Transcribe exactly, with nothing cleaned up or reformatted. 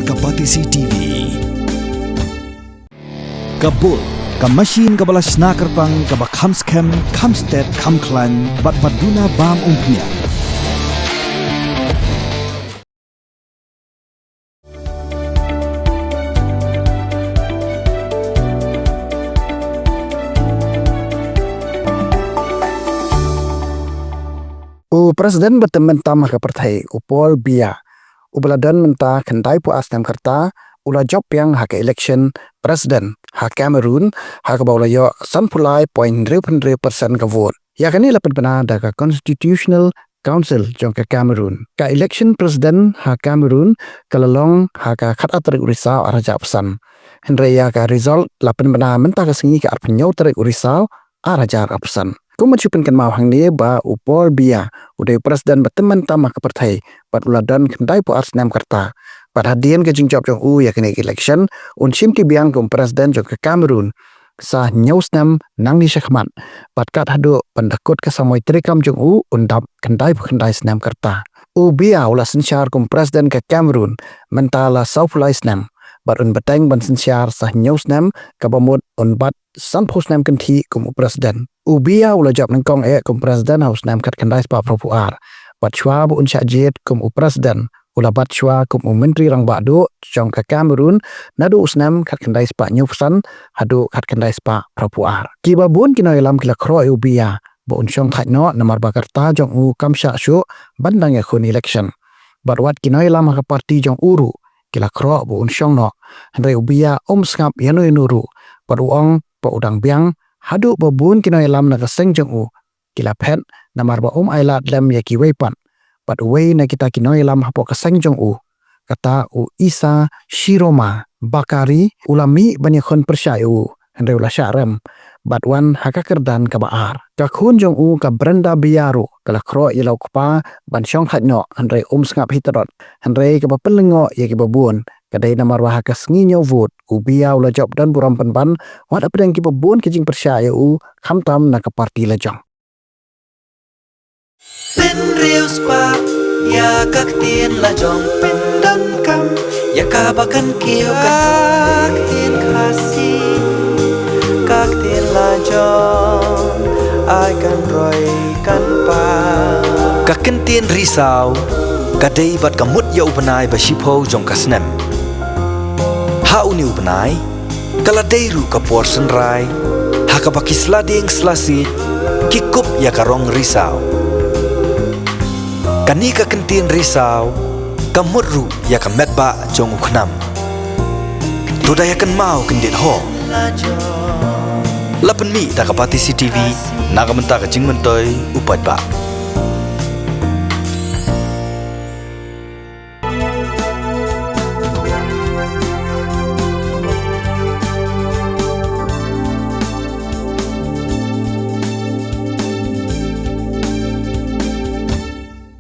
Ka Batesi T V. Ka Bull, ka machine kaba la shna kyrpang, kaba kham skhem, kham stet, kham khlaiñ, bad ba duna bam umphniang. U President ba tymmen tam ha ka pyrthei, u Paul Biya, uba la don mynta khyndai phew ar snem ka rta, u la jop biang ha ka election President ha Cameroon, ha kaba u la ïoh sanphew lai point hynriew hynriew percent ka vote. Ïa kane la pynbna da ka Constitutional Council jong ka Cameroon. Ka election President ha Cameroon ka la long ha ka khatar tarik u Risaw ar hajar arphew san. Hynrei ïa ka result la pynbna mynta ka sngi ka arphew hynñiew tarik u Risaw ar hajar arphew san. Kum ban shu pynkynmaw hangne ba u Paul Biya u dei u President ba tymmen tam ha ka pyrthei, bad u la don khyndai phew ar snem ka rta. Bad hadien ka jingjop jong u ïa kane ka election, un shimti biang kum President jong ka Cameroon sa hynñiew snem nangne shakhmat. Bad kat haduh ban da kut ka samoi treikam jong u, un dap khyndai phew khyndai snem ka rta. U Biya u la synshar kum President ka Cameroon mynta la saw phew lai snem. Bad un bteng ban synshar sa hynñiew snem, kaba mut un bat sanphew snem kynthih kum u President. U Biya u la jop nyngkong eh kum President ha u snem khatkhyndai spah phraphew ar. Bad shuwa ba un shah jied kum u President, u la bat shuwa kum u Myntri Rangbah Duh jong ka Cameroon, naduh u snem khatkhyndai spah hynñiewphew san haduh khatkhyndai spah phraphew ar. Kiba bun ki nongïalam ki la khroh ïa u Biya ba un shong thait noh, namar ba ka rta jong u kam shah shuh ban dang ïakhun election. Bad wat ki nongïalam ha ka party jong u ruh ki la khroh ba un shong noh. Hynrei u Biya um sngap ïano ïano ruh, bad u ong ba u dang biang, haduh ba bun ki nongïalam na ka seng jong u ki la phet, namar ba um ailad lem ïa kiwei pat. Bad uwei na kita ki nongïalam hapoh ka seng jong u, kata u Issa Shiroma Bakary, u la mih ban ïakhun pyrshah ïa u, hynrei u la shah rem bad wan ha ka kyrdan kaba ar. Ka khun jong u, ka Brenda Biya ruh, ka la khroh ïa la u kpa ban shong thait noh, hynrei um sngap hi tyrot. Hynrei kaba pynlyngngoh ïa kiba bun ka dei namar ba ha ka sngi ñiew vote, u Biya u la jop don burom pynban, wat hapdeng kiba bun ki jingpyrshah ïa u, khamtam na ka party lajong. Pynriew spah ïa ka ktien lajong, pyndonkam ïa kaba kan kiew, ka ktien Khasi, ka ktien lajong, ai kan roi kan pang. Ka kyntien Risaw ka dei bad ka mut ïa u bnai ba shiphew jong ka snem. Ha une u bnai ka la dei ruh ka por synrai, ha kaba ki sla dieng sla siej ki kup ïa ka rong risaw. Kane ka kyntien Risaw ka mut ruh ïa ka metbah jong u khnam. To da ïa kynmaw kyndit ho. La pynmih da ka Batesi T V na ka bynta ka jingmyntoi u paidbah.